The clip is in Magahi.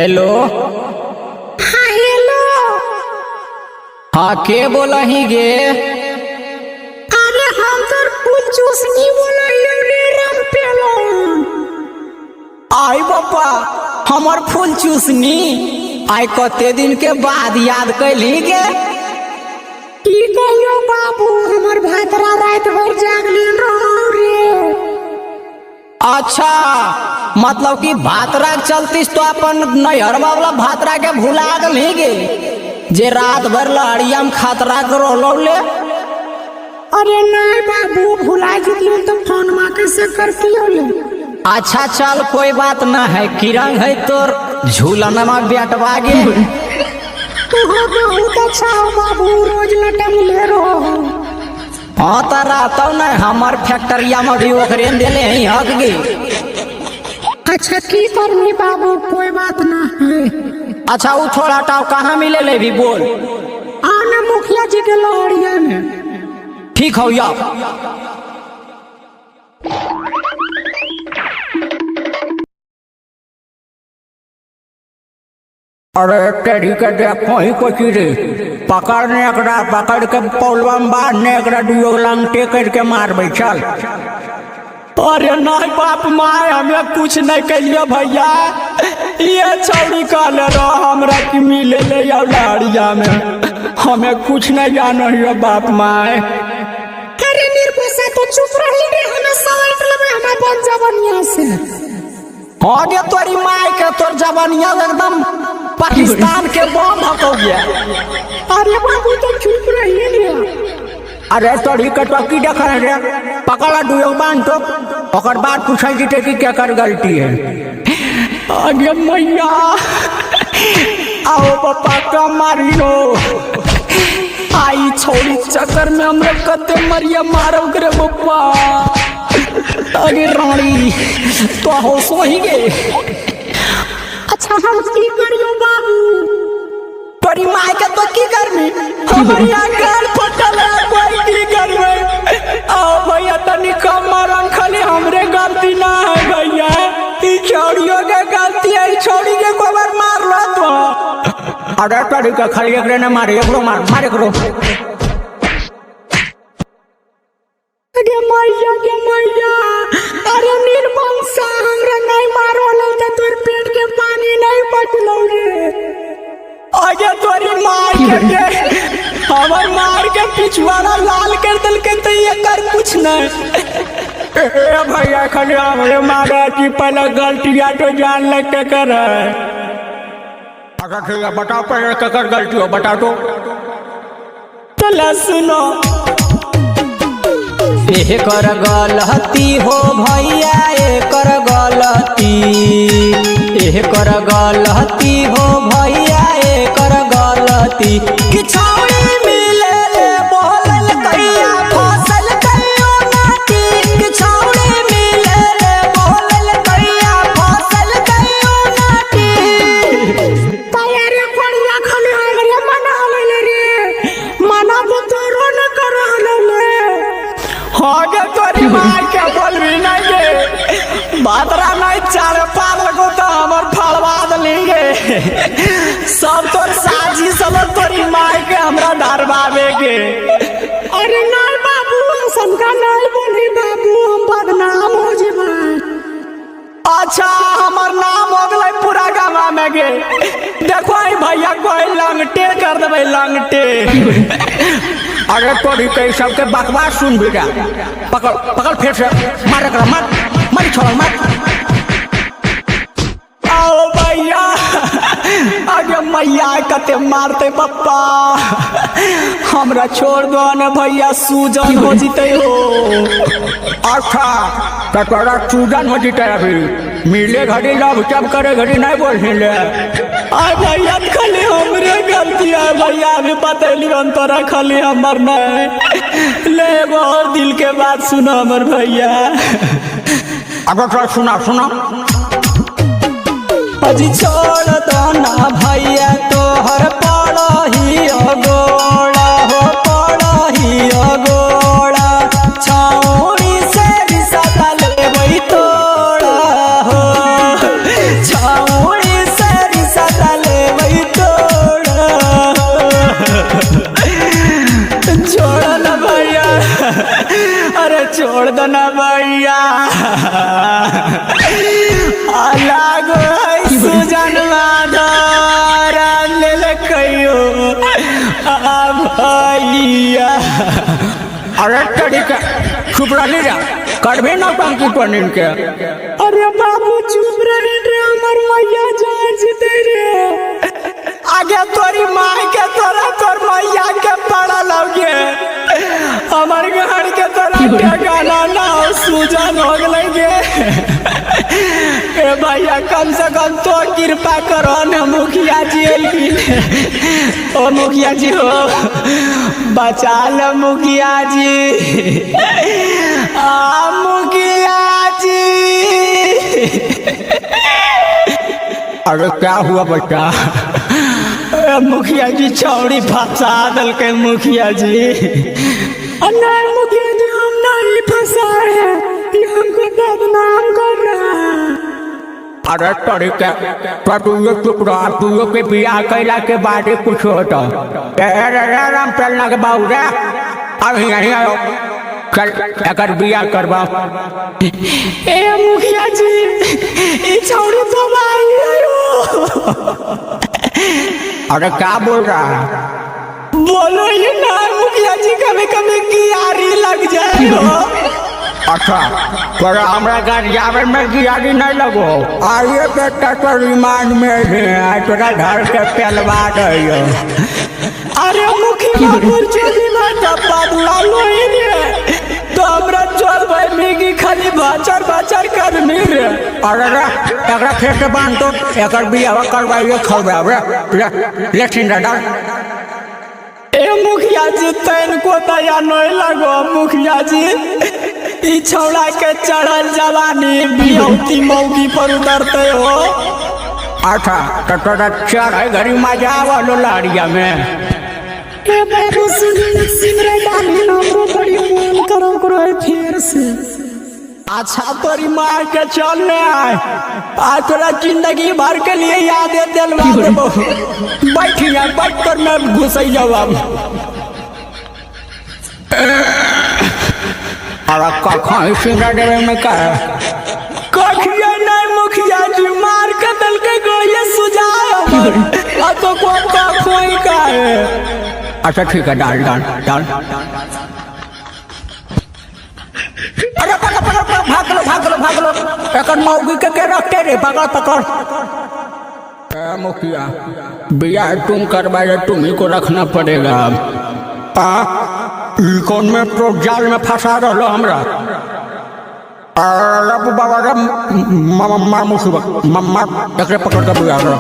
हेलो। हाँ, हेलो। हाँ, के बोला ही गे? अरे, हम तो फूल चूसनी बोला रे राम पेलो। आई बापा, हमर फूल चूसनी आई कते दिन के बाद याद कैली गे? की कहियो बाबू, हमर भातरा रात भर जागले रहो रे। अच्छा, मतलब कि भातरा के चलतीस तो अपन नैहरवा वाला भातरा के भुला गेली गे, जे रात भर लहरिया में खतरा के रोलो ले। अरे नहीं बाबू, भुला जितियो तो फोन मा कैसे करती हो ले? अच्छा चल, कोई बात ना है। किरंग है तोर झूलनमा बेटवा गे? तू बहुत अच्छा हो बाबू, रोज लटम ले रहो हो। हाँ तो रहतौ ना, हमर फैक्ट्रिया में भी ओकरे ने देले हैं हक गे। अच्छा, की करनी बाबू, कोई बात ना है। अच्छा, वो छोड़ हटाओ, कहाँ मिले ले भी बोल। आना मुखिया जी के लहरिया में। ठीक हो या। अरे टेढ़ी के देख, कहीं को रे पकड़ने एकरा, पकड़ के पौलवा में बांधने एकरा, दुओ लंगटे करके मारबै, चल। अरे नहीं बाप माय, हमें कुछ नहीं कहिए भैया। ये छौड़ी कहले रह हमरा कि मिले ले आओ लहरिया में, हमें कुछ नहीं जानो हियो बाप माय। अरे निर्भोषा, तो चुप रही रे, हमें सवाल लेबे, हमें बन जबनिया से। हाँ गे तोरी माय के, तोर जवानिया एकदम पाकिस्तान के बम हको गया। अरे बाबू, तो चुप रही रे। अरे तोरी के तो की देख रे, पकड़ दुओ बांध तो ओकर बाद पूछै जीते कि क्या कर गलती है। अरे मैया, आओ पापा का मारियो, आई छोड़ी चक्कर में हमरा कते मरिया मारो रे बप्पा। अरे रानी, तो हो सोही गे। अच्छा, हम की करियो बाबू? तोरी माय के, तो की करमी? हमर यहाँ गाल फटल है, कोई की करबै? आओ भैया, तनी कम मारन, खाली हमरे गलती ना है भैया, ई छौड़ियों के गलती है। ई छौड़ी के कोई बार मार लो तो। अरे तोरी के, खाली एकरे ने मारे, एकरो मार, मार एकरो। अरे मैया गे मैया, अरे निर्वंशा, हमरा नहीं मारो त तोर पेट के पानी नहीं पटलो रे। आगे तोरी मार के गे, हमर मार के पिछवाड़ा लाल कर देलकै त एकर कुछ नहीं। ए भैया, खाली हमरे मारा कि पहले गलतियां तो जान ले के कर है। अच्छा ठीक है, बताओ पहले केकर गलती हो, बता दो। चला सुनो। एकर गलती हो भैया, एकर गलती, एकर गलती हो भैया, एकर गलती कि छौड़ी मिले ले बोलल कैया फसल कहियो नाटी, कि छौड़ी मिले ले बोलल कैया फसल कहियो नाटी। अरे कोड़िया, खाली हमरे मना ले रे, मना तो तोरो न कर ले। हाँ गे तोरी मार के, बोलबी नहीं गे? बातरा नहीं चार पार लगो तो हमर फाड़वा देली गे। सब तोर साजी सब तोरी मार के हमरा डरवावे गे। अरे नहीं बाबू, सबका नहीं बोली बाबू, हम बदनाम हो जेबै। अच्छा, हमर नाम हो गेलै पूरा गामा में गे। देखो आई भैया, कोई लंगटे कर देबै लंगटे। अरे तोरी के, सबके बकवास सुन बेटा, पकड़ पकड़, फिर से मार एकरा, मार मार, छोड़ मार। आओ भैया, अरे मैया, कते मारते पप्पा, हमरा छोड़ दो ने भैया, सूजन हो जीते हो। अच्छा, तो तोरा सूजन हो जीते, अभी मिले घड़ी लव जब करे घड़ी नहीं बोल ले। आय भैया, खाली हमरे गलती है भैया, अभी बतैली हम तोरा, खाली हमर नहीं ले। एगो और दिल के बात सुनो हमर भैया। अगर तो सुना सुना। अजी छोड़ दो ना भैया, तोहर पड़ही गोड़ा हो, पड़ही गोड़ा, छौड़ी से रिश्ता लेबै तोड़ा हो, छौड़ी से रिश्ता। अरे छोड़ दो ना भैया, अलग है सुजन माधर ले ले कहियो आ भैया। अरे तरीका चुप रही जा, करबे ना टंकी पनीर के। अरे बाबू चुप रहे रे, हमर मैया जान जते रे। आगे तोरी माँ के तोरा तोर मैया के पड़ा लगे, हमार घर के तोरा ठिकाना ना हो, सूजन हो गए गे। ए भैया कम से कम तो कृपा करो न मुखिया जी अइलखिन। ओ मुखिया जी हो, बचा लो मुखिया जी, आ मुखिया जी। अरे क्या हुआ बच्चा? ए, मुखिया जी छौड़ी फंसा देलकै मुखिया जी। नहीं मुखिया जी हम नहीं फंसा है, ये हमको बदनाम कर रहा है। अरे तरीका तो तू ये चुप रह, तू ये के बियाह कैला के बाद ही कुछ होता। ए रे रे राम चलना के बाबू रे, अब यहीं आओ, चल एकर बियाह करबा। ए मुखिया जी ई छौड़ी तो भाई है। अरे क्या बोल रहा है? बोलो ये ना मुखिया जी, कभी कभी गियारी लग जाए हो। अच्छा तोरा हमरा घर जावे में गियारी नहीं लगो। आइए बेटा तो रिमांड में है, आज तोरा घर के पेलवा दइयो। अरे मुखिया चली बाटा बदला लो रे, तो हमरा चल भाई मिगी खाली बाचर बाचर करनी रे। अरे रे एकरा फेर के बांध दो, एकर बियाह करवाइए खवावे ले ले छिंदा डाल। ए मुखिया जी तैन को दया नहीं लगो मुखिया जी, ई छौड़ा के चढ़ल जवानी बियौती मौगी पर उतरते हो। अच्छा तो तोरा चढ़ घड़ी मजा आवलो लहरिया में। ए बाबू सुन सिमरे डाली हमरो बड़ी मन करम करो है फेर से। अच्छा तोरी मार के चल ने आए, आ तोरा जिंदगी भर के लिए याद दिलवा देबो। बैठ यहाँ बैठ कर मैं घुसई जाऊँ अब। अरे कखन सिंगा देवे में का कखिया नहीं मुखिया जी मार के दल के गोये सुझाए आ तो को कखोई का है। अच्छा ठीक है, डाल डाल डाल। अरे पकड़ पकड़ पकड़, भाग लो भाग लो भाग लो, एकर मौगी के रखते रे, पकड़ पकड़। ए मुखिया बियाह तुम करवाए तुम्ही को रखना पड़ेगा। आ ई कौन में तो जाल में फंसा रहो हमरा। अरे बाबा रे, मामा मार मुसीबत, मार एकरे पकड़ के बियाह करो।